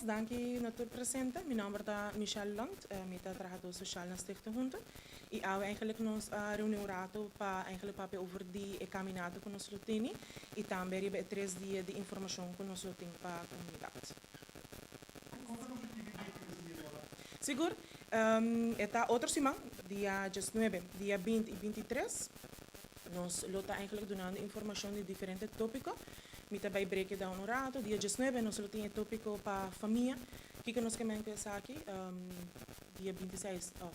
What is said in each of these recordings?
Danki na tur presente. Mi nomber ta Michelle Lund. Mi ta trahador social na Stichting Hunto. Y awe eigenlijk nos a reuni un rato pa eigenlijk papia over di e caminata cu nos lo tene y tambe riba e 3 dia di informacion cu nos lo tin pa comunidad. Sigur, e ta otro siman, dia 19, dia 20 y 23, nos lo ta eigenlijk dunando informacion di diferente topico. Mi ta bay break it down un rato. Dia 19 nos lo tin topico pa famia. Kico nos kier aki? Dia 26, of,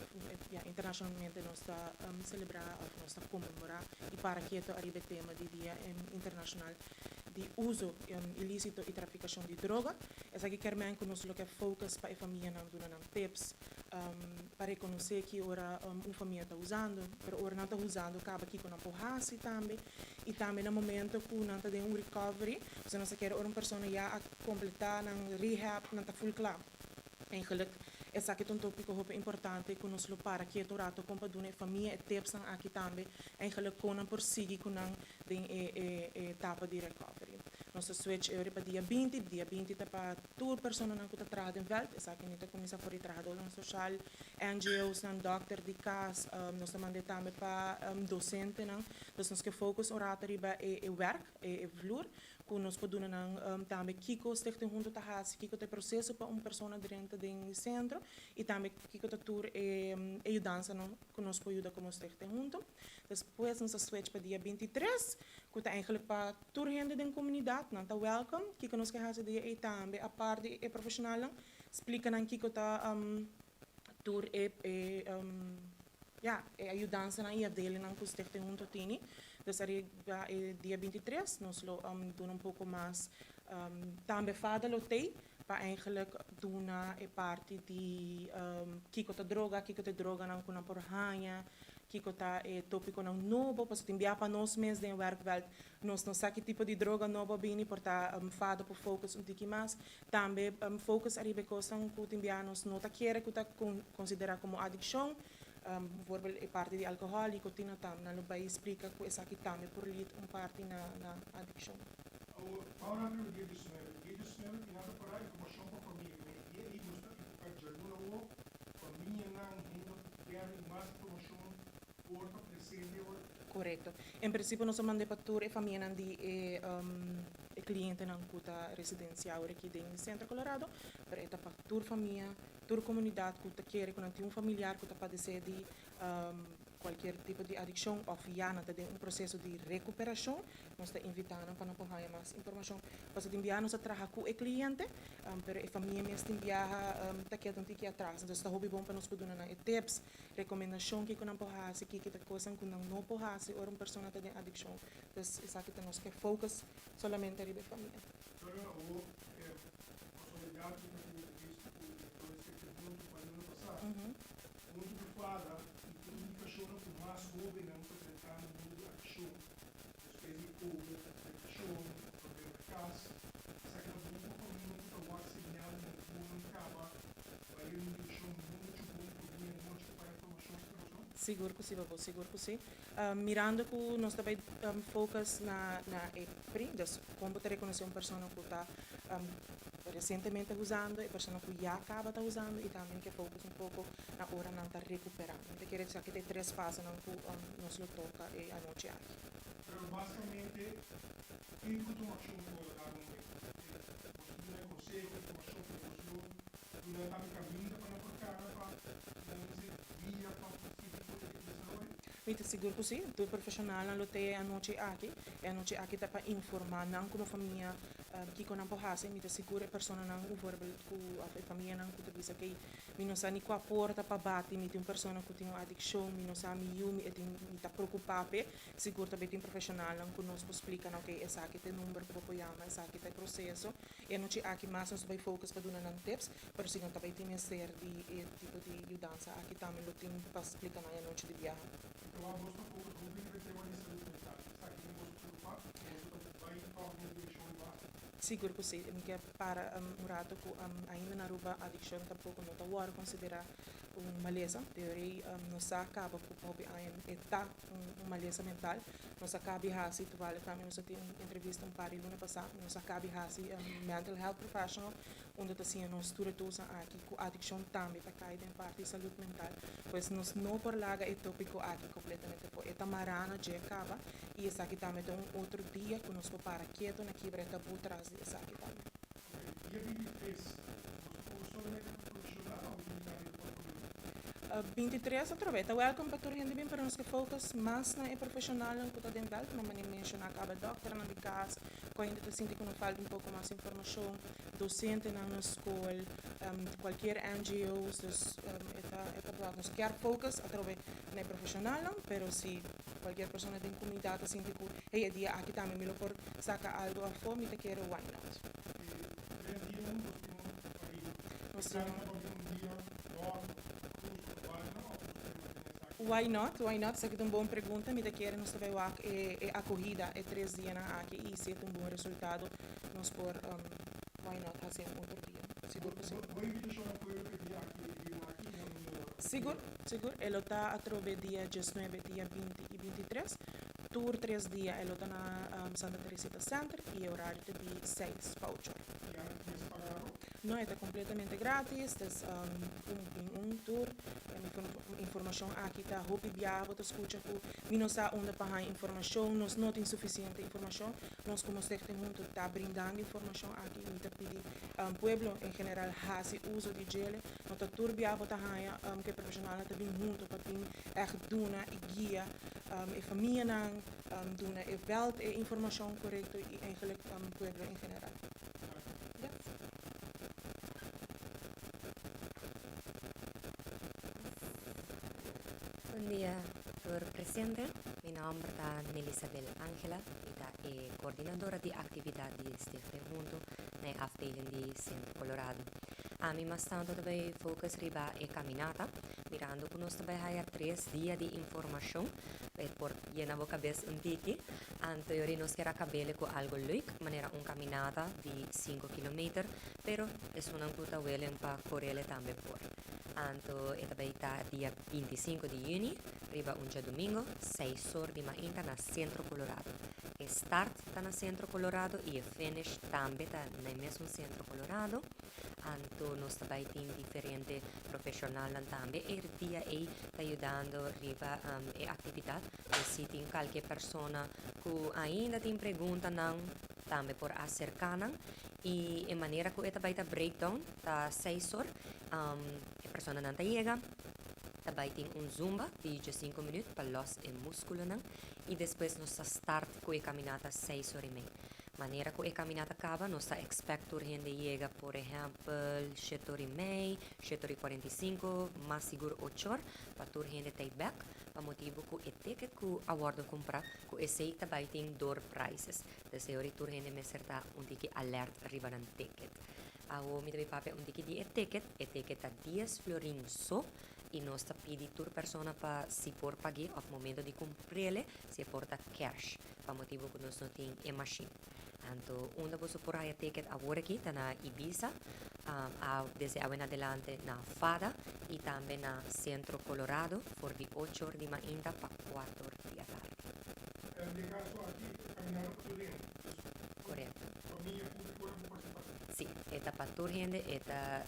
ja, internacionalmente nos ta celebra of nos ta conmemora y para keto ariba e tema di Dia Internacional di Uso Ilicito y Traficacion di Droga. Esaki kiermen cu nos lo kier focus pa e famia nan, duna nan tips pa reconoce cu ora un famia ta usando, pero ora nan ta usando caba, kico nan por hasi tambe y tambe na momento cu nan ta den un recovery, so nos kier ora un persona ya a completa nan rehab, nan ta full cla. Eigenlijk esaki ta un topico hopi importante cu nos lo para keto rato con pa duna e famia e tips nan aki tambe, eigenlijk con nan por sigui cu nan den e etapa di recovery. Nos ta switch e pa dia 20, dia 20 ta pa tur persona nan cu ta traha den veld, esaki ta cuminsa for di trahador social, NGOs nan, dokter di cas, nos ta manda tambe pa docente nan, dus nos kier focus un rato riba e werk, e vloer, cu nos por duna nan tambe kico Stichting Hunto ta hasi, kico ta e proceso pa un persona drenta den centro y tambe kico ta tur e yudansa nan cu nos por yuda como Stichting Hunto. Despues nos ta switch pa dia 23, cu ta eigenlijk pa tur hende den comunidad, nan ta welcome, kico nos kier hasi dia ey tambe, aparte e profissional nan, splica nan kico ta tur e ja, e yudansa nan y afdeling nan cu Stichting Hunto tini. Dus ariba e dia 23, nos lo duna un poco mas tambe FADA lo tey pa eigenlijk duna e parti di kico ta droga, kico ta droga nan cu nan por haña, kico ta e topico nan nobo, paso tin bia pa nos mes den werkveld, nos no sa ki tipo di droga nobo bini, por ta FADA por focus un tiki mas. Tambe focus ariba cosnan cu tin bia nos no ta kere cu ta considera como adiccion, bijvoorbeeld e parti di alcohol, nicotina tambe, nan lo bay splica cu esaki tambe por lead un parti na adiccion. Paula, no dia 19. Dia 19 tin nada para informacion pa famia. E ey nos ta enfoca djaluna o famia nan hende kier mas informacion por ta presente ora. Correcto. En principio nos a manda pa tur e famia nan di e cliente nan cu ta residencia aki den Centro Colorado, pero e ta pa tur famia, tur comunidad cu ta kier cu nan tin un familiar cu ta padece di cualkier tipo di adiccion of ya nan ta den un proceso di recuperacion, nos ta invitando pa nan por haya mas informacion. Paso tin bia nos ta traha cu e cliente, pero e famia mes tin biaha ta keda un tiki atras. Entonces ta hopi bon pa nos por duna nan e tips, recomendacion kico nan por hasi, kico ta cosnan cu nan no por hasi ora un persona ta den adiccion. Entonces esaki ta nos kier focus solamente riba e famia. Pero o casualidad cu tin entrevista cu director di Stichting Hunto pa luna pasa. Hunto cu FADA y tin indicacion cu mas hobennan ta drentando mundo di adiccion. Despues di COVID, depresion, problema na cas. Esaki ta bon pa famia cu ta wak señal na bunan caba bay un direccion mucho bon pa mi anochi pa informacion extra. Sigur cu si, babo, sigur cu si. Mirando cu nos tambe focus na e pri, dus con ta reconoce un persona cu ta recientemente usando, e persona cu ya caba ta usando y tambe kier focus un poco na ora nan ta recuperando. Anto kier bisa cu tin tres fase nan cu nos lo toca e anochi aki. Pero basicamente, ken cu tuma accion por dar un momento? Bo duna conseho, informacion cu bo lo duna tambe caminda pa nan por cana pa nan guia pa sigui cu e desaroyo? Mi ta sigur cu si, tur profesional nan lo tey anochi aki. E anochi aki ta pa informa nan como famia kico nan por hasi. Mi ta sigur e persona nan, bijvoorbeeld cu of e famia nan cu ta bisa cu mi no sa ni cua porta pa bati, mi tin un persona cu tin un adiccion, mi no sa mi yiu, mi tin mi ta preocupa pe. Sigur tambe tin profesional nan cu nos por splica nan, okay, esaki ta e number cu bo por yama, esaki ta e proceso. E anochi aki mas nos bay focus pa duna nan tips, pero si nan tambe tin mester di e tipo di yudansa aki tambe lo tin pa splica nan e anochi di biaha. Anto, bo ta focus hopi riba e tema di salud mental. Esaki tin bo preocupa, bo ta bay toch den direccion di base. Sigur cu si, mi kier para un rato cu ainda na Aruba adiccion tampoco no ta wordo considera un malesa. Teoria nos a caba cu hopi aña e ta un malesa mental. Nos a caba hasi, toevallig tambe nos tin un entrevista un par di luna pasa, nos a caba hasi mental health professional. Unda ta siña nos tur e tosa aki ku adikshon tambe ta kai den parti di salud mental. Pues nos no por laga e tópiko aki kompletamente afó. E ta mará na dje kaba i esaki tambe ta un otro dia ku nos por para ketu na kibra e tabú tras di esaki tambe. Dia 23, nos ta focus solamente pa profesional òf invitá hende pa pueblo? 23 atrobe ta welcome pa tur hende bin, pero nos ke focus mas na e profesionalnan ku ta den veld, na manera menshoná kaba, dòkternan di kas, ku ainda ta sinti ku nos falta un poko mas informashon, dosentenan na skol, kualkier NGO's, dus e ta broad. Nos kier focus atrobe na e profesionalnan, pero si kualkier persona den komunidat ta sinti ku, hey, e dia aki tambe mi lo por saka algo afó, mi ta kere, why not? 3 dia un nos tin pariba. Nos Kada un dia, dos, dos, no, òf nos ta mantené esaki? Why not? Why not? Esaki ta un bon pregunta. Mi ta kere nos tambe wak e akohida e 3 dianan aki i si un bon resultado, nos por why not hasi un otro dia. Sigur ku si. Bo invitashon na pueblo pa dia aki, dia aki, na Sigur, sigur. E lo ta atrobe dia 19, dia 20 i 23. Tur 3 dia e lo ta na Santa Teresita Center i e orario ta di 6 pa 8 or. Ya ta pagá? No, ta kompletamente gratis. Dus un tur informashon aki ta hopi bia bo ta skucha ku mi no sa unda pa haña informashon, nos no tin sufisiente informashon. Nos komo Stichting Hunto ta brindando informashon aki i ta pidi pueblo en general hasi uso di dje. No ta tur bia bo ta haña ku e profeshonal ta bin hunto pa bin echt duna i guia e famianan, duna e veld e informashon korekto i eigenlijk pueblo en general. Yes. Bon dia, tur presente. Mi nòmber ta Melisabel Angela i ta e koordinadora di aktividat di Stichting Hunto na afdeling di Centro Colorado. Ami mas tantu tambe focus riba e kaminata, mirando ku nos tambe haya 3 dia di informashon, por yena bo kabes un tiki. Anto yori nos ke kab'é ku algo leuk, manera un kaminata di 5 km, pero esunnan ku ta willing pa kore tambe por. Anto e tambe ta dia 25 di yüni, riba un djadumingu, 6 or di mainta na Centro Colorado. E start ta na Centro Colorado i e finish tambe ta na mesun Centro Colorado. Anto nos tambe tin diferente profeshonal tambe e dia ei ta yudando riba e aktividat. I si tin kualke persona ku ainda tin preguntanan, tambe por aserká nan. I e manera ku e tambe ta breakdown ta 6 or. E personanan ta yega, tambe tin un zumba di 5 minüt pa los e múskulonan i despues nos ta start ku e kaminata 6 or i mei. Manera ku e kaminata kaba, nos ta expect tur hende yega, por ehèmpel, 7 or i mei, 7 or i 45, mas sigur 8 or, pa tur hende ta back, pa motibu ku e ticket ku a wòrdu kumprá, ku esei tambe tin door prizes. Dus e tur hende mester ta un tiki alert riba nan ticket. Awo mi tambe papia un tiki di e ticket, e ticket ta 10 florin so, i nos ta pidi tur persona pa si por paga òf momento di kumpr'é, si por ta cash, pa motibu ku nos no tin e machine. Anto, unda bo por haya ticket awor aki, ta na Ibisa, desde awe en adelante na FADA i tambe na Centro Colorado, for di 8 or di mainta pa 4 or di atardi. Den kaso aki, kaminata pa tur hende. Korekto. Famia, públiko, por partisipá. Si, e ta pa tur hende, e ta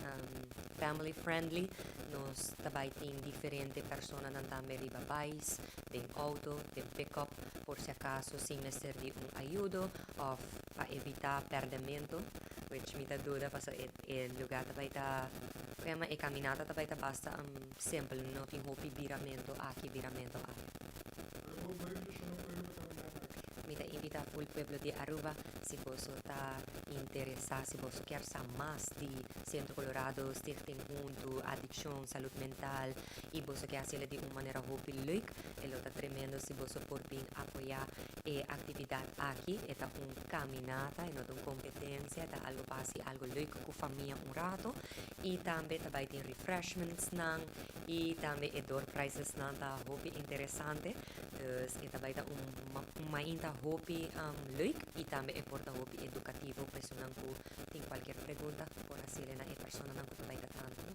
family friendly. Nos tambe tin diferente personanan tambe riba bike, den outo, den pick-up, por si akaso si mester di un ayudo òf pa evitá pèrdimentu, which mi ta duda, paso e lugá tambe ta, yama, e kaminata tambe ta basta simpel, no tin hopi biramentu aki, biramentu aki. Bo invitashon na pueblo pa kaminata aki. Mi ta invitá e pueblo di Aruba, si bo ta interesá, si bo ke sa mas di Centro Colorado, Stichting Hunto, adikshon, salú mental, i bo ke hasi di un manera hopi leuk, e lo ta tremendo si bo por bin apoyá e aktividat aki. E ta un kaminata, e no un kompetensia, ta algo pa algo leuk ku famia un ratu, i tambe tambe tin refreshments nan, i tambe e door prizes nan ta hopi interesante, dus e tambe ta un mainta hopi leuk i tambe e por ta hopi edukativo, personanan ku tin kualke pregunta por hasi na e personanan ku tambe ta tantu.